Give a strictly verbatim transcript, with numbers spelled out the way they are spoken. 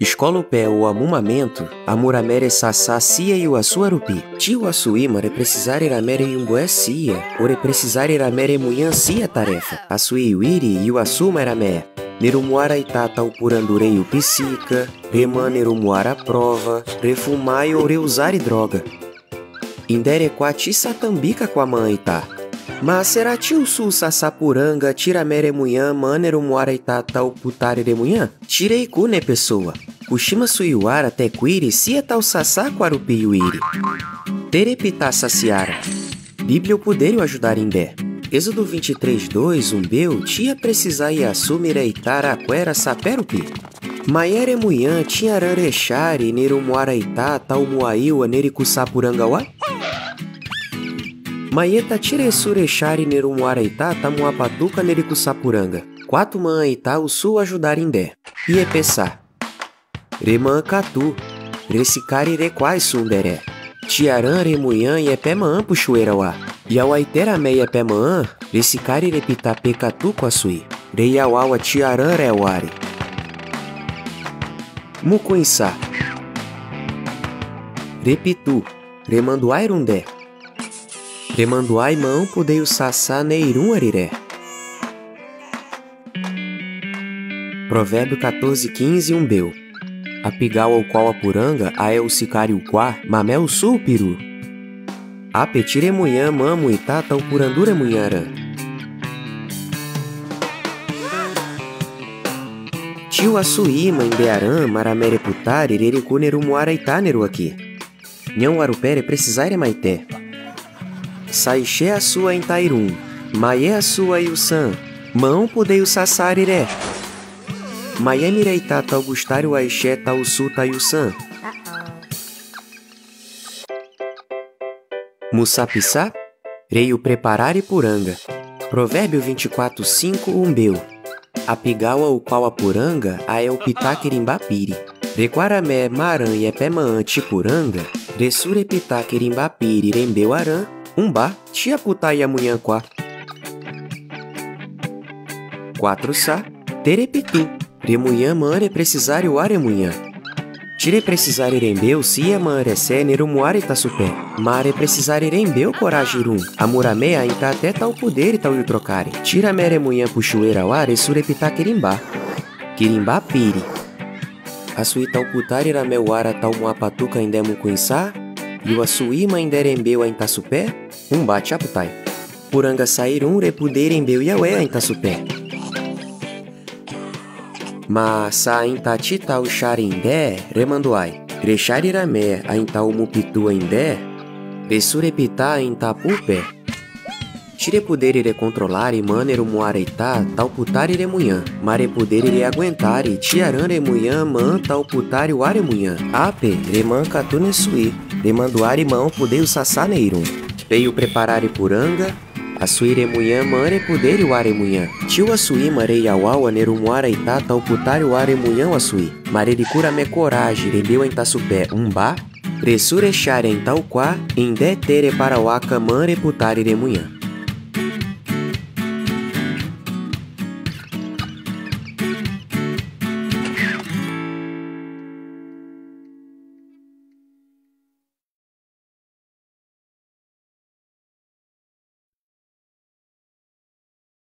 Eskolupé ou amumamentu, amuramér é sasá sia iwasú arupi. Tiwasú íma re presizár iramé re yumbué sia, ou re presizár iramé re munhã sia tarefa. Asuí wiri iwasú ma iramé. Nerumuar aitá tawpurandurei u pisika, remã nerumuar aprova, refumai ou reuzári droga. Indé re kuá ti satambika kuá mã aitá. Má será ti usu sasá puranga ti iramé re munhã mã nerumuar aitá tawputari re munhã? Tirei ku ne pesoa. Kuxima suiwara te kuiri sia tau sasá kuá rupi wiri. Tere pitá sasiara. Bíblia o puderi u ajudar indé. Êxodo vinte e três, dois, um beu, tia presizá iasumi re aitá ra kuera sapé rupi. Mayé re munhã tinha rã rechari nerumuar aitá tau muaiwa neri kusá puranga wa? Mayé ta ti resu rechari nerumuar aitá tau mua patuka neri kusá puranga. Kuatu mã aitá usu ajudar indé. Iepesá. Remã katu. Resikari re kuai sunderé. Tia rã re munhã iepé mã puxuera wa. Iawaité ramé iepé mã, resikari re pitá pe katu kuasui. Re iawawa tia rã re wari. Mukuinsá. Repitu. Remanduai rundé. Remanduai mã pudei u sasá neirun ariré. Provérbiu catorze, quinze, um beu. Apigawa ukua wa puranga, aé usikari ukua, mamé usu u piru. Ape ti re munhã mã muitá tau purandure munhã rã. Tiwasú íma indé arã, maramé re putari, reriku nerumuar aitá neruaki. Nhawarupé re presizai re maité. Saixé asua intairun. Mayé asua iusan. Mã pudei u sasá ariré. Mayé mire aitá tau gustari waixé tau usu ta iusan. Musapisá, rei u preparari puranga. Provérbiu vinte e quatro, cinco, um beu. Apigawa ukua wa puranga, aé u pitá kirimbá piri. Rekuaramé marã iepé mã ti puranga, resu re pitá kirimbá piri rembeu arã, umbá, tia putá ia munhã kuá. Quatro sá, tere pitu. Re munhã mã re presizari wa re munhã. Ti re presizari rembeu sia mã resé nerumuar ita supé. Má re presizari rembeu koraji run. Amuramé aitá te tau puderi tau iu trokari. Tiramé re munhã puxuera wa resu re pitá kirimbá. Kirimbá piri. Asui tau putari ramé wara tau mua patuka indé mukuinsá. Iwasú íma indé rembeu aitá supé. Umbá tia putai. Puranga sairun re puderi rembeu iawé aitá supé. Má sa aitá ti tau xari indé, remanduai. Rechari ramé aitá u mupitu indé, resu re pitá aitá pupe. Ti re puderi re kontrolari mã nerumuar aitá tau putari re munhã. Má re puderi re aguentari tia rã re munhã mã tau putari wa re munhã. Ape, remã katu ne sui. Remanduari mã pudei u sasá neirun. Pei u preparari puranga, asui re munhã mã re puderi wa re munhã. Tiwasú íma re iawawa nerumuar aitá tau putari wa re munhã wasui. Má reriku ramé koraji rembeu aitá supé umbá. Resu rechari aitá ukua, indé tere para waka mã re putari re munhã.